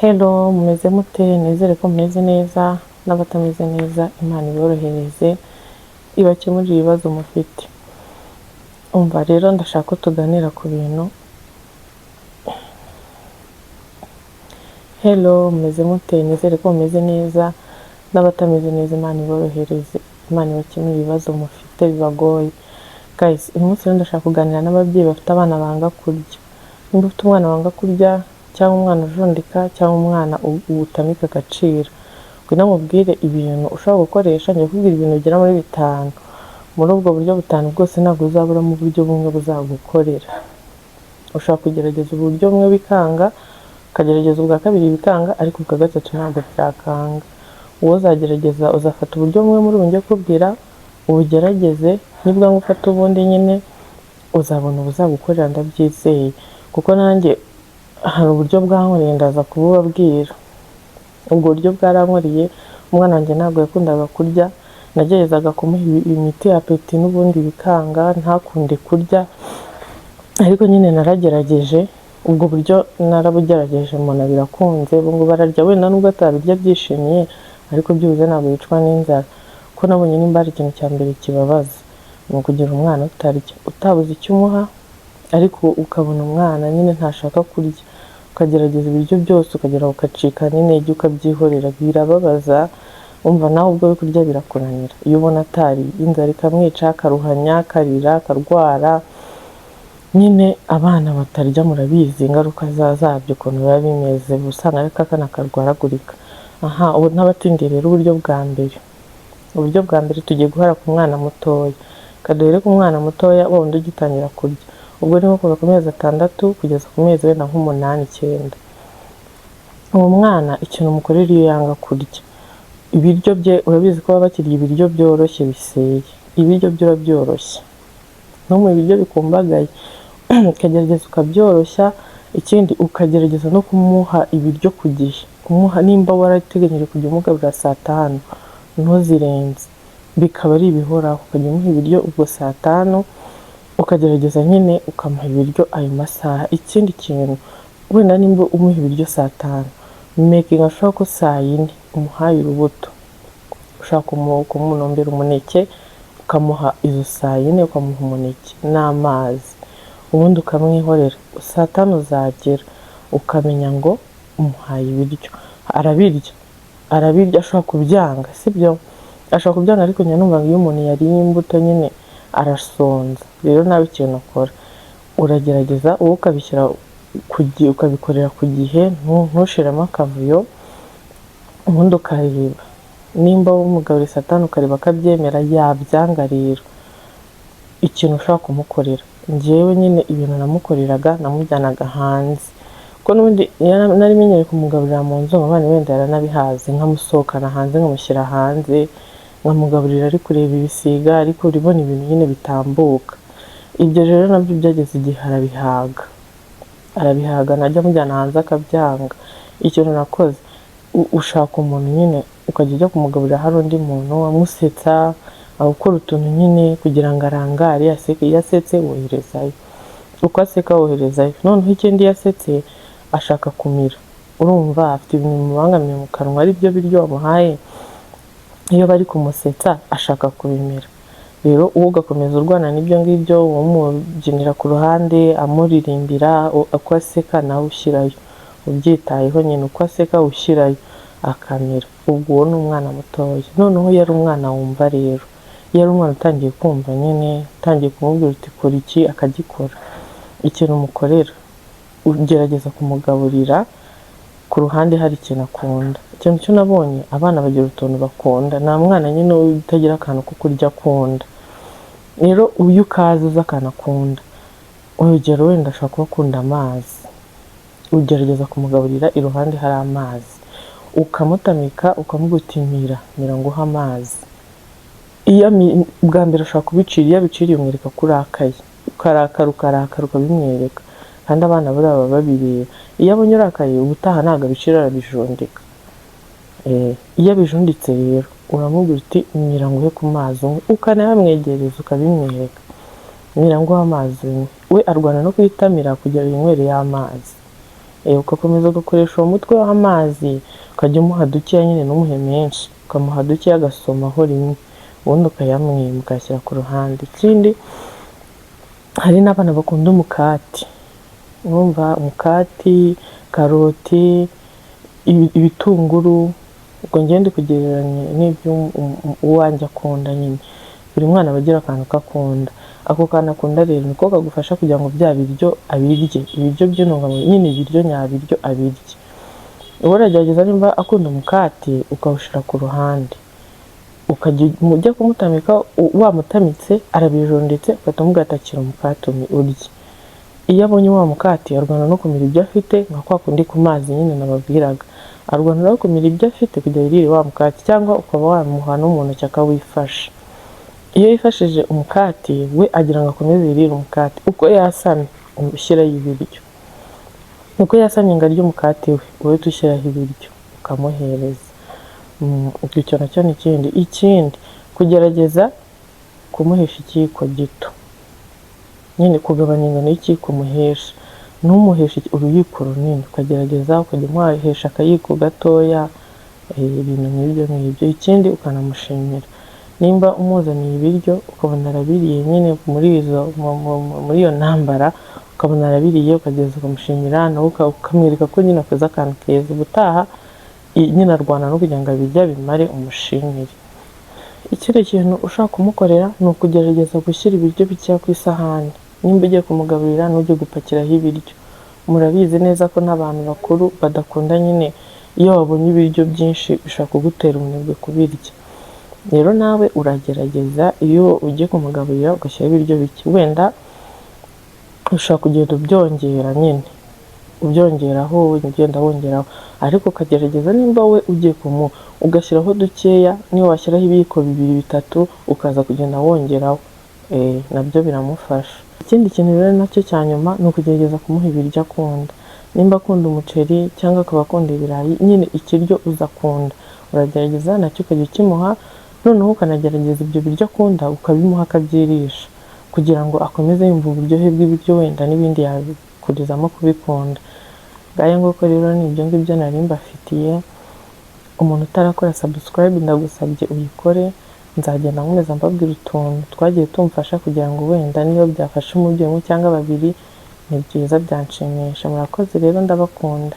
Hello, mumeze mute? Nizere ko mumeze neza, n'abatameze neza Imana iborohereze, ibakemurire ibibazo mufite. Umva rero, ndashaka ko tuganira ku bintu. Hello, mumeze mute? Nizere ko mumeze neza, n'abatameze neza Imana iborohereze, Imana ibakemurire ibibazo mufite bibagoye. Guys, uyu munsi rero ndashaka kuganira n'ababyeyi bafite abana banga kurya. Nimba ufite umwana wanga kurya, cyangwa umwana ujundika, cyangwa umwana utamika agaciro, ngwino nkubwire ibintu ushobora gukoresha. Ngiye kukubwira ibintu bigera muri bitanu. Muri ubwo buryo butanu bwose ntabwo uzaburamo uburyo bumwe buzagukorera. Ushobora kugerageza uburyo bumwe bikanga, ukagerageza ubwa kabiri bikanga, ariko ubwa gatatu ntabwo byakanga. Wowe uzagerageza, uzafata uburyo bumwe muri ubu ngiye kukubwira, ubugerageze, nibwanga ufate ubundi nyine, uzabona ubuzagukorera, ndabyizeye. Kuko nanjye hari uburyo bwankoreye, ndaza kububabwira. Ubwo buryo bwarankoreye. Umwana wanjye ntabwo yakundaga kurya, nageragezaga kumuha imiti ya appétit n'ubundi bikanga, ntakunde kurya, ariko nyine naragerageje, ubwo buryo narabugerageje mbona birakunze, ubu ngubu ararya, wenda nubwo atabirya abyishimiye, ariko byibuze ntabwo yicwa n'inzara. Kuko nabonye nimba hari ikintu cya mbere kibabaza, ni ukugira umwana utarya, utabuze icyo umuha, ariko ukabona umwana nyine ntashaka kurya, ukagerageza ibiryo byose, ukagera ugacika n'intege ukabyihorera, birababaza. Umva, nawe ubwo kurya birakunanira iyo ubona atariye, inzara ikamwica, akaruhanya, akarira, akarwara. Nyine abana batarya murabizi ingaruka zabyo ukuntu biba bimeze, uba usanga ariko akana karwaragurika. Aha ubu ntabatindiye rero, uburyo bwa mbere, uburyo bwa mbere tugiye guhera ku mwana mutoya. Kaduhere ku mwana mutoya wa wundi ugitangira kurya, ubwo ni nko kuva ku mezi 6 kugeza ku mezi wenda nk'umunani, 9. Uwo mwana ikintu umukorera iyo yanga kurya ibiryo bye, urabizi ko baba bakirya ibiryo byoroshye biseye, ibiryo bye urabyoroshya, ntumuhe ibiryo bikumbagaye, ukagerageza ukabyoroshya. Ikindi ukagerageza no kumuha ibiryo ku gihe, kumuha nimba warateganyije kujya umugaburira saa tanu, ntuzirenze, bikaba ari ibihoraho, ukajya umuha ibiryo ubwo saa tanu, ukagerageza nyine ukamuha ibiryo ayo masaha. Ikindi kintu, wenda nimba umuha ibiryo saa tanu, making sure ko saa yine umuhaye urubuto. Ushaka kumunombera umuneke, ukamuha izo saa yine, ukamuha umuneke n'amazi, ubundi ukamwihorera. Saa tanu zagera ukamenya ngo umuhaye ibiryo, arabirya, arabirya. Ashobora kubyanga, sibyo? Ashobora kubyanga, ariko njya numva ngo iyo umuntu yariye imbuto nyine arasonza. Rero nawe ikintu ukora, uragerageza wowe ukabishyira ku gihe, ukabikorera ku gihe, ntushiremo akavuyo, ubundi ukareba nimba umugaburira saa tanu, ukareba ko abyemera. Yabyanga rero, ikintu ushobora kumukorera, njyewe nyine ibintu namukoreraga, namujyanaga hanze, kuko n'ubundi nari menyereye kumugaburira mu nzu, abana wenda yaranabihaze, nkamusohokana hanze, nkamushyira hanze, nkamugaburira ari kureba ibisiga, ariko uribona ibintu nyine bitambuka. Ibyo rero nabyo byageze igihe arabihaga, arabihaga, najya amujyana hanze akabyanga. Ikintu nakoze, ushaka umuntu nyine ukajya ujya kumugaburira hari undi muntu amusetsa, ukora utuntu nyine kugira ngo arangare, aseke. Iyo asetse woherezayo, uko aseka woherezayo. Noneho ikindi, iyo asetse ashaka kumira, urumva afite ibintu bimubangamiye mu kanwa, ari byo biryo wamuhaye, iyo bari kumusetsa ashaka kubimira. Rero uwo ugakomeza urwana n'ibyo ngibyo, umubyinira ku ruhande, amuririmbira, uko aseka nawe ushyirayo, ubyitayeho nyine, uko aseka ushyirayo, akamira. Ubwo uwo ni umwana mutoya. Noneho iyo ari umwana wumva rero, iyo ari umwana utangiye kumva nyine, utangiye kumubwira uti "Kora iki", akagikora, ikintu umukorera, ugerageza kumugaburira ku ruhande hari ikintu akunda. Ikintu cyo nabonye, abana bagira utuntu bakunda, nta mwana nyine utagira akantu ko kurya akunda. Rero iyo ukaza uzi akantu akunda, urugero wenda ashobora kuba akunda amazi, ugerageza kumugaburira iruhande hari amazi, ukamutamika, ukamubwira uti "Mira, mira nguhe amazi". Iyo bwa mbere ashobora kubicira, iyo abiciriye umwereka ko urakaye, ukarakara, ukarakara, ukabimwereka, kandi abana buriya baba babireba. Iyo abonye urakaye, ubutaha ntabwo abicira, arabijundika. Iyo abijunditse rero uramubwira uti "Mira nguhe ku mazi unywe", ukanayamwegereza, ukabimwereka, "Mira nguhe amazi unywe". We arwana no kuyitamira kugira ngo yinywere ya mazi. Ugakomeza ugakoresha uwo mutwe w'amazi, ukajya umuha dukeya nyine, ntumuhe menshi, ukamuha dukeya agasomaho rimwe, ubundi ukayamwima ukayashyira ku ruhande. Ikindi, hari n'abana bakunda umukati, urumva umukati, karoti, ibitunguru, ubwo njyewe ndi kugereranya n'ibyo uwanjye akunda nyine. Buri mwana aba agira akantu ko akunda. Ako kantu akunda rero niko kagufasha kugira ngo bya biryo abirye, ibiryo by'intungamubiri nyine, ibiryo nyabiryo abirye. Uba uragerageza nimba akunda umukati ukawushyira ku ruhande, ukajya ujya kumutamika wamutamitse arabijunditse, ugahita umubwira ati akira umukati urye. Iyo abonye wa mukati arwana no kumira ibyo afite, nka kwa kundi ku mazi nyine nababwiraga, arwana no kumira ibyo afite kugira yirire wa mukati, cyangwa ukaba wamuha no mu ntoki akawifasha. Iyo yifashije umukati we agira ngo akomeze yirire umukati, uko yasamye ushyiraho ibiryo, uko yasamye ngo arye umukati we, uhita ushyiraho ibiryo ukamuhereza. Ubwo icyo nacyo ni ikindi. Ikindi, kugerageza kumuhesha ikiyiko gito nyine, kugabanya ingano y'ikiyiko umuhesha, ntumuheshe uruyiko runini, ukagerageza ukajya umuhesha akayiko gatoya, ibintu nk'ibyo ngibyo. Ikindi, ukanamushimira nimba umuzaniye ibiryo ukabona arabiriye nyine muri izo muri iyo ntambara, ukabona arabiriye, ukagerageza ukamushimira nawe ukamwereka ko nyine akoze akantu keza. Ubutaha nyine arwana no kugira ngo abirye abimare, umushimire. Ikindi kintu ushobora kumukorera ni ukugerageza gushyira ibiryo bikeya ku isahani. Nimba ugiye kumugaburira, ntujye gupakiraho ibiryo. Murabizi neza ko n'abantu bakuru badakunda nyine, iyo babonye ibiryo byinshi bishobora kugutera umunebwe kubirya. Rero nawe uragerageza iyo ugiye kumugaburira ugashyiraho ibiryo bike, wenda ushobora kugenda ubyongera nyine, ubyongeraho, ugenda wongeraho, ariko ukagerageza nimba we ugiye kumuha ugashyiraho dukeya, niyo washyiraho ibiyiko bibiri bitatu ukaza kugenda wongeraho, nabyo biramufasha. Ikindi kintu rero nacyo cya nyuma ni ukugerageza kumuha ibiryo akunda. Nimba akunda umuceri cyangwa akaba akunda ibirayi, nyine ikiryo uzi akunda uragerageza nacyo ukajya ukimuha, noneho ukanagerageza ibyo biryo akunda ukabimuha akabyirisha, kugira ngo akomeze yumva uburyohe bw'ibiryo, wenda n'ibindi yakurizamo kubikunda. Ngayo nguko rero, ni ibyo ngibyo nari mbafitiye. Umuntu utarakora subscribe, ndagusabye uyikore. Nzagenda nkomeza mbabwira utuntu twagiye tumfasha, kugira ngo wenda niyo byafasha umubyeyi umwe cyangwa babiri ni byiza, byanshimisha. Murakoze rero, ndabakunda.